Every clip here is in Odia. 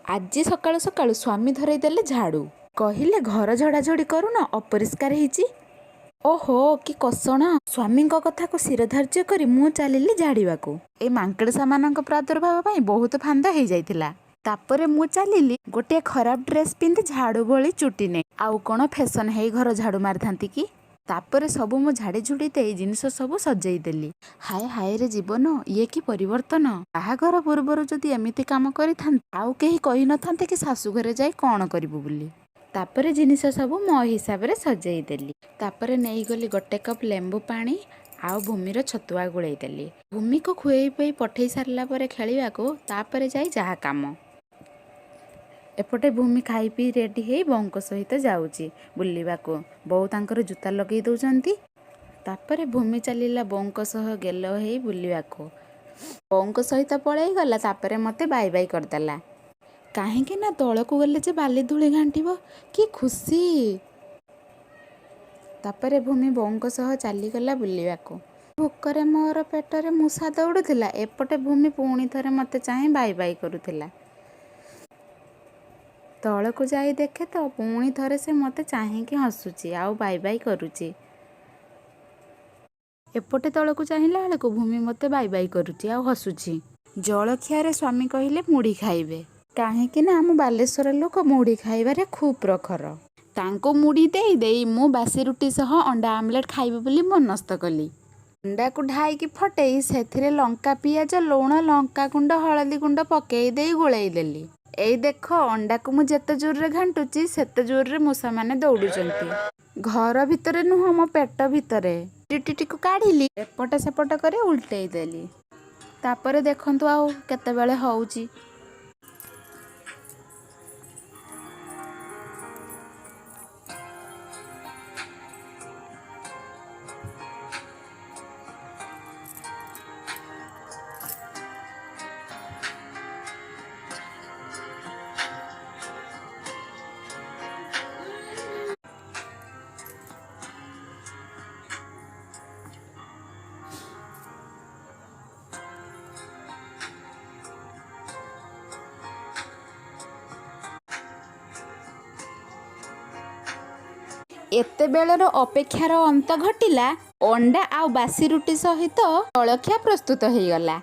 ଆଜି ସକାଳୁ ସକାଳୁ ସ୍ୱାମୀ ଧରେଇ ଦେଲେ ଝାଡ଼ୁ। କହିଲେ, ଘର ଝଡ଼ାଝଡ଼ି କରୁନ, ଅପରିଷ୍କାର ହେଇଛି। ଓହୋ, କି କଷଣ! ସ୍ୱାମୀଙ୍କ କଥାକୁ ଶିରଧାର୍ଯ୍ୟ କରି ମୁଁ ଚାଲିଲି ଝାଡ଼ିବାକୁ। ଏ ମାଙ୍କଡ଼ସାମାନଙ୍କ ପ୍ରାଦୁର୍ଭାବ ପାଇଁ ବହୁତ ଫାନ୍ଦ ହେଇଯାଇଥିଲା। ତାପରେ ମୁଁ ଚାଲିଲି ଗୋଟିଏ ଖରାପ ଡ୍ରେସ୍ ପିନ୍ଧି, ଝାଡ଼ୁ ଭଳି ଚୁଟି ନେଇ। ଆଉ କ'ଣ ଫ୍ୟାସନ୍ ହେଇ ଘର ଝାଡ଼ୁ ମାରିଥାନ୍ତି କି? ତାପରେ ସବୁ ମୁଁ ଝାଡ଼ି ଝୁଡ଼ି ଦେଇ ଜିନିଷ ସବୁ ସଜେଇ ଦେଲି। ହାୟ ହାୟରେ ଜୀବନ, ଇଏ କି ପରିବର୍ତ୍ତନ! ବାହାଘର ପୂର୍ବରୁ ଯଦି ଏମିତି କାମ କରିଥାନ୍ତି, ଆଉ କେହି କହିନଥାନ୍ତେ କି ଶାଶୁଘରେ ଯାଇ କ'ଣ କରିବୁ ବୋଲି। ତାପରେ ଜିନିଷ ସବୁ ମୋ ହିସାବରେ ସଜେଇ ଦେଲି। ତାପରେ ନେଇଗଲି ଗୋଟେ କପ୍ ଲେମ୍ବୁ ପାଣି ଆଉ ଭୂମିର ଛତୁଆ ଗୋଳେଇ ଦେଲି। ଭୂମିକୁ ଖୁଏଇ ପେଇ ପଠେଇ ସାରିଲା ପରେ ଖେଳିବାକୁ, ତାପରେ ଯାଇ ଯାହା କାମ। ଏପଟେ ଭୂମି ଖାଇ ପିଇ ରେଡ଼ି ହେଇ ବୋଉଙ୍କ ସହିତ ଯାଉଛି ବୁଲିବାକୁ। ବୋଉ ତାଙ୍କର ଜୁତା ଲଗେଇ ଦେଉଛନ୍ତି। ତାପରେ ଭୂମି ଚାଲିଲା ବୋଉଙ୍କ ସହ ଗେଲ ହେଇ ବୁଲିବାକୁ। ବୋଉଙ୍କ ସହିତ ପଳେଇ ଗଲା। ତାପରେ ମୋତେ ବାଇ ବାଇ କରିଦେଲା, କାହିଁକି ନା ତଳକୁ ଗଲେ ଯେ ବାଲି ଧୂଳି ଘାଣ୍ଟିବ। କି ଖୁସି! ତାପରେ ଭୂମି ବୋଉଙ୍କ ସହ ଚାଲିଗଲା ବୁଲିବାକୁ। ଭୋକରେ ମୋର ପେଟରେ ମୂଷା ଦୌଡ଼ୁଥିଲା, ଏପଟେ ଭୂମି ପୁଣି ଥରେ ମୋତେ ଚାହିଁ ବାଇ ବାଇ କରୁଥିଲା। ତଳକୁ ଯାଇ ଦେଖେ ତ ପୁଣି ଥରେ ସେ ମୋତେ ଚାହିଁକି ହସୁଛି ଆଉ ବାଇ ବାଇ କରୁଛି। ଏପଟେ ତଳକୁ ଚାହିଁଲା ବେଳକୁ ଭୂମି ମୋତେ ବାଇ ବାଇ କରୁଛି ଆଉ ହସୁଛି। ଜଳଖିଆରେ ସ୍ୱାମୀ କହିଲେ ମୁଢ଼ି ଖାଇବେ, କାହିଁକି ନା ଆମ ବାଲେଶ୍ୱର ଲୋକ ମୁଢ଼ି ଖାଇବାରେ ଖୁବ୍ ପ୍ରଖର। ତାଙ୍କୁ ମୁଢ଼ି ଦେଇ ଦେଇ ମୁଁ ବାସି ରୁଟି ସହ ଅଣ୍ଡା ଆମଲେଟ୍ ଖାଇବି ବୋଲି ମନସ୍ଥ କଲି। ଅଣ୍ଡାକୁ ଢାଇକି ଫଟେଇ ସେଥିରେ ଲଙ୍କା, ପିଆଜ, ଲୁଣ, ଲଙ୍କାଗୁଣ୍ଡ, ହଳଦୀ ଗୁଣ୍ଡ ପକେଇ ଦେଇ ଗୋଳେଇ ଦେଲି। ଏଇ ଦେଖ, ଅଣ୍ଡାକୁ ମୁଁ ଯେତେ ଜୋରରେ ଘାଣ୍ଟୁଛି, ସେତେ ଜୋରରେ ମୂଷାମାନେ ଦୌଡ଼ୁଛନ୍ତି। ଘର ଭିତରେ ନୁହଁ, ମୋ ପେଟ ଭିତରେ। ରୁଟିଟିକୁ କାଢ଼ିଲି, ଏପଟ ସେପଟ କରି ଉଲଟେଇ ଦେଲି। ତାପରେ ଦେଖନ୍ତୁ ଆଉ କେତେବେଳେ ହଉଛି। ଏତେବେଳର ଅପେକ୍ଷାର ଅନ୍ତ ଘଟିଲା। ଅଣ୍ଡା ଆଉ ବାସି ରୁଟି ସହିତ ଜଳଖିଆ ପ୍ରସ୍ତୁତ ହେଇଗଲା।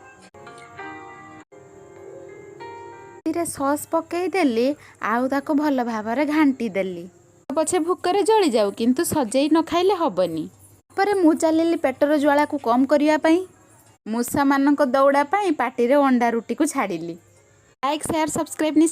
ସେଥିରେ ସସ୍ ପକେଇ ଦେଲି ଆଉ ତାକୁ ଭଲ ଭାବରେ ଘାଣ୍ଟି ଦେଲି। ପଛେ ଭୋକରେ ଜଳିଯାଉ, କିନ୍ତୁ ସଜେଇ ନ ଖାଇଲେ ହବନି। ତାପରେ ମୁଁ ଚାଲିଲି ପେଟର ଜ୍ୱାଳାକୁ କମ୍ କରିବା ପାଇଁ। ମୂଷାମାନଙ୍କ ଦୌଡ଼ା ପାଇଁ ପାଟିରେ ଅଣ୍ଡା ରୁଟିକୁ ଛାଡ଼ିଲି। ଲାଇକ୍, ସେୟାର, ସବସ୍କ୍ରାଇବ୍ ନିଶ୍ଚୟ।